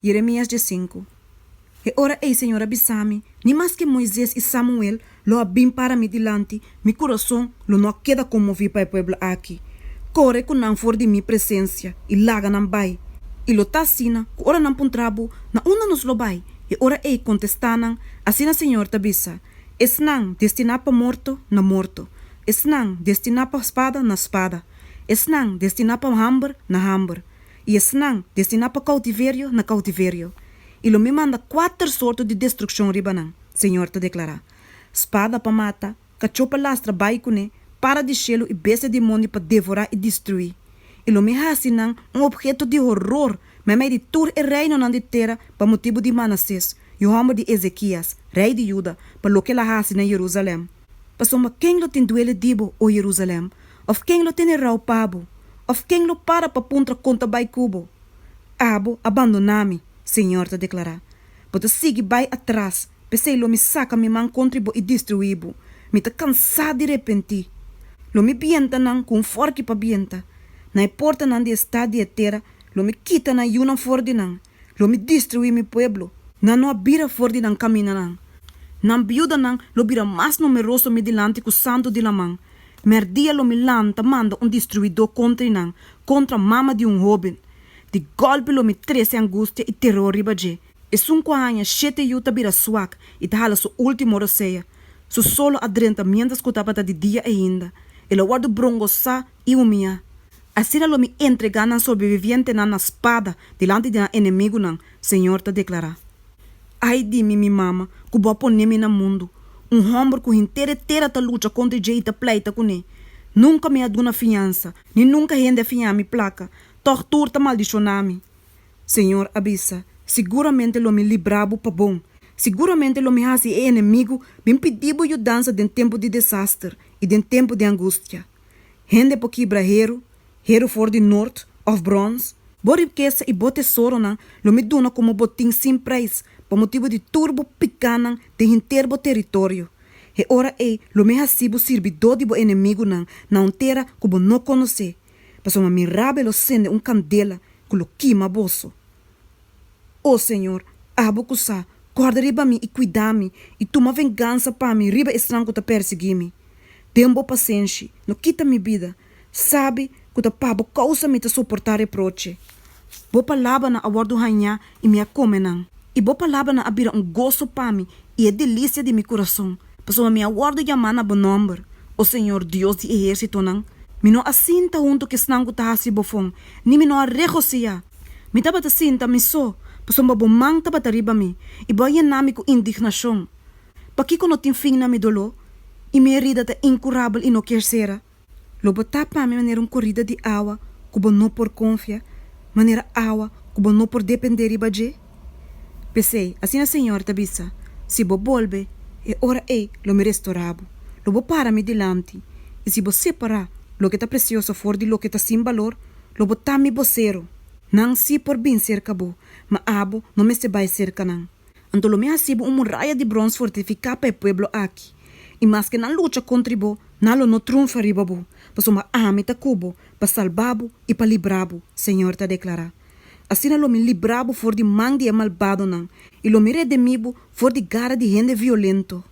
Jeremias 15. E ora ei Señor a bisa mi, Ni maske Moises i Samuel lo a bin para mi dilanti, mi kurason lo no a keda konmoví pa e pueblo aki. Kore ku nan for di mi presensia i laga nan bai. I lo ta asina ku ora nan puntra bo, Na unda nos lo bai? E ora ei kontestá nan, Asina Señor ta bisa, Esnan destiná pa morto, na morto, esnan destiná pa spada, na spada, esnan destiná pa hamber, na hamber. I esnan destiná pa koutiverio, na koutiverio. I lo mi manda kuater sorto di destrukshon riba nan, Señor ta deklará, spada pa mata, kachó pa lastra bai kuné, para di shelu i bestia di mondi pa devorá i destruí. I lo mi hasi nan un opheto di horor meimei di tur e reinonan di tera pa motibu di Manasés, yu hòmber di Ezekias, rei di Juda, pa loke el a hasi na Jerusalèm. Pasobra ken lo tin duele di bo, o Jerusalèm? Òf ken lo tene rou pa bo? Òf ken lo para pa puntra kon ta bai ku bo? Abo a bandoná mi, Señor ta deklará. Bo ta sigui bai atras, p'esei lo mi saka mi man kontra bo i destruí bo. Mi ta kansá di repentí. Lo mi bienta nan ku un fòrki pa bienta. Na e portanan di e stat di e tera lo mi kita nan yunan for di nan. Lo mi destruí mi pueblo. Nan no a bira for di nan kamindanan. Nan biudanan lo bira mas numeroso mi dilanti ku santu di laman. Mèrdia lo mi lanta manda un destruidó kontra nan, kontra mama di un hóben. Di gòlpi lo mi trese angustia i teror riba dje. Esun ku a haña shete yu ta bira suak i ta hala su último rosea. Su solo a drenta miéntras ku tabata di dia ainda. El a wòrdu brongosá i humiá. Asina lo mi entregá nan sobrevivientenan na spada dilanti di nan enemigunan, Señor ta deklará. Ai di mi, mi mama, ku bo a pone mi na mundu, un hòmber ku henter e tera ta lucha kontra dje i ta pleita kuné. Nunka mi a duna fiansa, ni nunka hende a fiña mi plaka, tòg tur ta maldishoná mi. Señor a bisa, Siguramente lo mi libra bo pa bon, siguramente lo mi hasi e enemigu bin pidi bo yudansa den tempu di desaster i den tempu di angustia. Hende por kibra heru, heru for di nort òf bròns? Bo rikesa i bo tesoronan lo mi duna komo botin sin preis pa motibu di tur bo pikánan den henter bo teritorio. E ora ei lo mi hasi bo sirbidó di bo enemigunan na un tera ku bo no konosé, pasobra mi rabia lo sende un kandela ku lo kima boso. O Señor, abo ku sa, kòrda riba mi i kuida mi, i tuma vengansa pa mi riba esnan ku ta persiguí mi. Den bo pasenshi, no kita mi bida. Sabi ku ta pa bo kousa mi ta soportá reproche. Bo palabranan a wòrdu hañá i mi a kome nan, i bo palabranan a bira un goso pa mi i e delisia di mi kurason, pasobra mi a wòrdu yamá na bo nòmber, o Señor Dios di ehérsitonan. Mi no a sinta huntu ku esnan ku ta hasi bofon, ni mi no a regosihá. Mi tabata sinta mi so, pasobra bo man tabata riba mi, i bo a yena mi ku indignashon. Pakiko no tin fin na mi doló, i mi herida ta inkurabel i no kier sera? Lo bo ta pa mi manera un korida di awa ku bo no por konfia, manera awa ku bo no por dependé riba dje? P'esei, asina Señor ta bisa, Si bo bolbe, e ora ei lo mi restorá bo, lo bo para mi dilanti, i si bo separá loke ta presioso for di loke ta sin balor, lo bo ta mi bosero. Nan sí por bin serka bo, ma abo no mester bai serka nan. Anto lo mi hasi bo un muraya di brons fortifiká pa e pueblo aki, i maske nan lucha kontri bo, nan lo no trunfa riba bo, pasobra ami ta ku bo pa salba bo i pa libra bo, Señor ta deklará. Asina lo mi libra bo for di man di e malbadonan, i lo mi redemí bo for di gara di hende violento.